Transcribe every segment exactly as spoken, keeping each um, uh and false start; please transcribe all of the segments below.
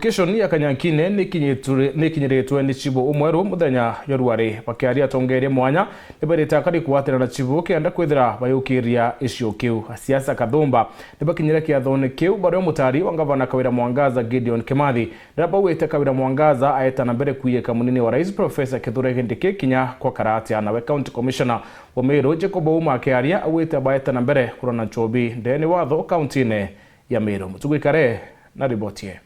Kishoni ya Kanyakine nikinyiture-, nikinyiritwe ni chibu umweru muthenya jwa rwari. Bakiaria atongeria mwanya, niberite akari kugwatira na chibu kenda kwithira bayukiria icio kiu. Asiasa Kathumba nibakinyire kiathone kiu bario mutari wa ngavana Kawira Mwangaza Gideon Kimathi. Riria baugite Kawira Mwangaza aeta na mbere kwiyika munini wa rais Professor Kithure Kindiki kinya kwa karatia nawe County Commissioner wa Meru Jacob Ouma akiaria augite baeta na mbere kurona nchobi ndene watho kauntine ya Meru. Mutugu ikare na riboti ye.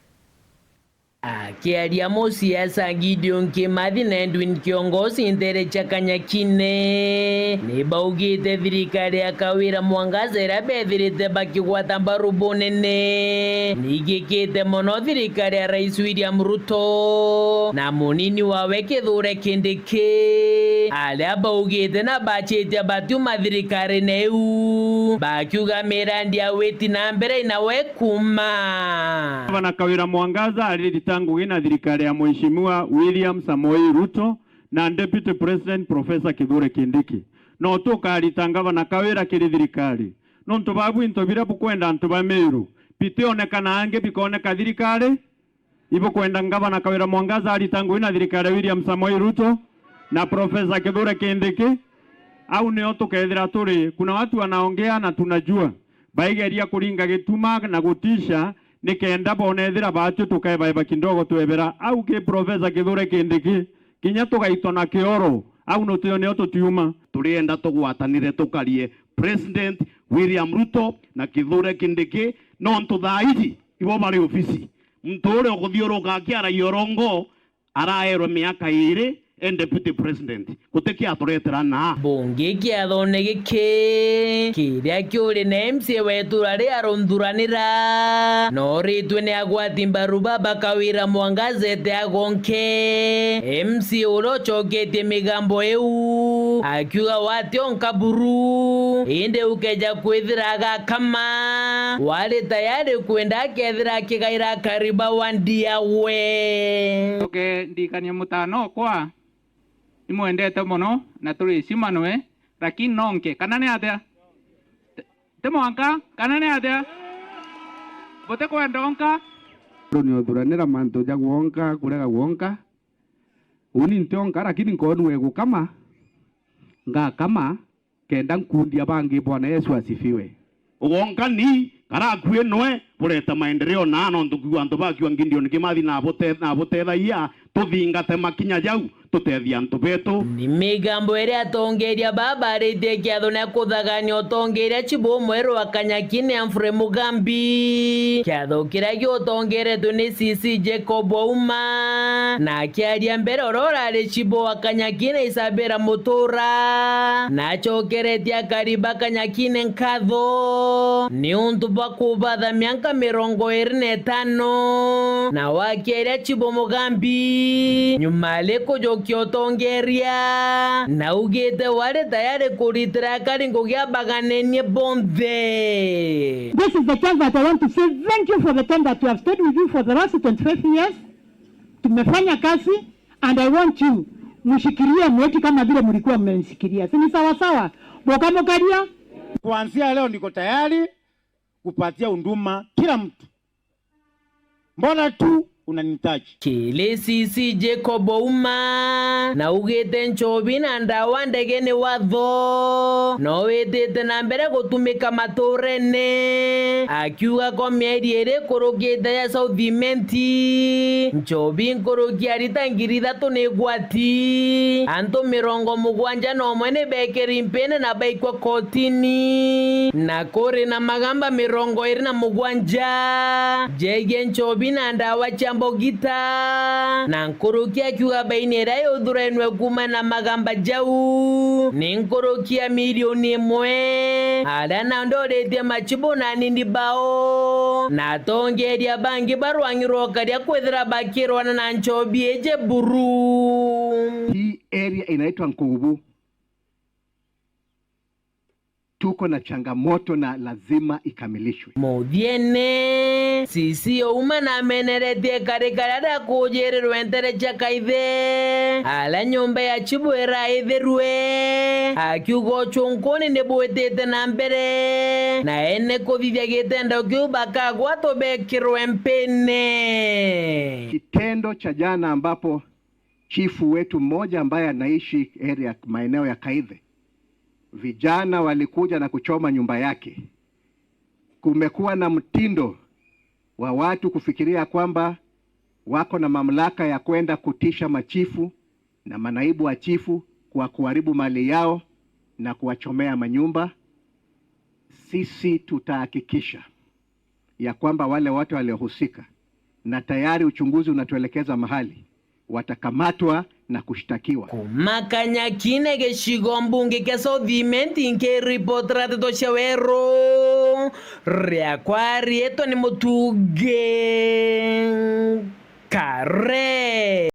Akiaria musiasa Gideon Kimathi na Edwin Kiongosi ntere cia Kanyakine, ni baugite thirikari ya Kawira Mwangaza iria bethirite bakigwata mbaru bunene, ni igikite mono thirikari ya Rais William Ruto na munini wawe Kithure Kindiki. Ki aria baugite na bachitia batiuma thirikarine iu, bakiuga mirandi ya witi na mbere inawe kuma. Gavana Kawira Mwangaza aririta ngugi na thirikari ya Mheshimiwa William Samoei Ruto na Deputy President Professor Kithure Kindiki. No tukarita Gavana Kawira kiri thirikari. Nontu babu into biria bukwenda antu ba Meru bitionekana angi, bikoneka thirikari. Ibukwenda Ngavana Kawira Mwangaza arita ngugi na thirikari ya William Samoei Ruto na Professor Kithure Kindiki? Au nio tukethira turi, kuna watu wanaongea na tunajua, baigeria kuringa gituma na gutisha, nikenda bonethira baatu tukaebaeba kidogo twebera au ki Professor Kithure Kindiki, kinya tugaitwa na kioro, au nutio nio tutiuma. Turienda tugwatanire tukarie President William Ruto na Kithure Kindiki, nontu thaa iji ibo bari ofisi. Muntu uria ukuthiuruka akiaragia urongo araerwe miaka iiri e deputy president. Guti kiaturetera naa. Bungi kiathone giki, kiria kiuri na M C A wa itura ria runthuranira, nooritwe ni agwati mbaru baba Kawira Mwangaza ete agonke. M C A uria ucoketie migambo iu, akiuga wationka buru, indi ukeja kwithira agakama, wari tayari kwenda akethira akigaira akari ba wandi yawe. Ncoke ndikanie mutano okwa, imwendete mono na turi cimanwe, lakini nonke, kana ni atia? Ti mwanka, kana ni atia? Butikwenda onka? Ru ni uthuranira mantu ja gwonka, kurega gwonka. Uni ntionka, lakini nkoonua gukama, ngakama, kenda nkundia bangi. Bwana Yesu asifiwe. Ugonkani karakuinwe bureta maendeleo naa, nontu kwigua antu bakiuga Gideon Kimathi nabute-, nabutethagia, tuthingate makinya jau, tutethia antu betu. Ni migambo iria atongeria baba aritie kiatho na kuthagania utongeria chibu mweru wa Kanyakine Humphrey Mugambi. Kiatho kiria giutongeretwe ni C C Jacob Ouma, na akiaria mbere uria urari chibu wa Kanyakine Isabella Mutura, na acokeretie akari ba Kanyakine nkatho niuntu bwa kubatha mianka mirongo iri na itano, na wakiaria chibu Mugambi nyuma ari kujukia utongeria, na augite wari tayari kuritira akari ngugi abaganenie bonthe. This is the chance that I want to say thank you for the time that we have stayed with you for the last twenty-five years. Tumefanya kazi and I want you mshikilie mweti kama vile mlikuwa mmenishikilia. Si ni sawa sawa? Boka mukaria. Kuanzia leo niko tayari kupatia huduma kila mtu. Mbona tu unanitaji? Kiri C C Jacob Ouma, na augite nchobi na ndawa ndege ni watho, no witite na mbere gutumika maturene, akiuga ko mieri iri ikurukite ya South Imenti, nchobi nkuruki arita ngiri ithatu ni igwati, antu mirongo mugwanja na umwe ni bekiri mpine na baikwa kotini, na kuri na magamba mirongo iri na mugwanja jegie nchobi na ndawa cia mbogita, na nkuruki akiuga baini iria yuthurenwe kuuma na magamba jau ni nkuruki ya milioni imwe, aria nao ndoritie machibu na anini bao, na atongeria bangi barwang'irwe ukaria kwithira bakirwana na nchobi iji buru. Hii area inaitwa Nkugubu. Tuko na changamoto na lazima ikamilishwe. Muthiene, C C Ouma nameneretie kari karia kujirirwe ntere cia Kaithe, aria nyomba ya chibu iraithirwe, akiuga uchunkuni ni bwitite na mbere, na ene kuthithia gitendo kiu bakagwatwa bekirwe mpine. Kitendo cha jana ambapo chifu wetu mmoja ambaye anaishi area, maeneo ya Kaithe, vijana walikuja na kuchoma nyumba yake. Kumekuwa na mtindo wa watu kufikiria kwamba wako na mamlaka ya kwenda kutisha machifu na manaibu wa chifu kwa kuharibu mali yao na kuwachomea manyumba. Sisi tutahakikisha ya kwamba wale wote waliohusika, na tayari uchunguzi unatuelekeza mahali, watakamatwa na kushtakiwa. Kuma Kanyakine, gicigo mbunge kia South Imenti, nkiripotera nteto cia Weru, riakwa riitwa ni Mutungi Kare.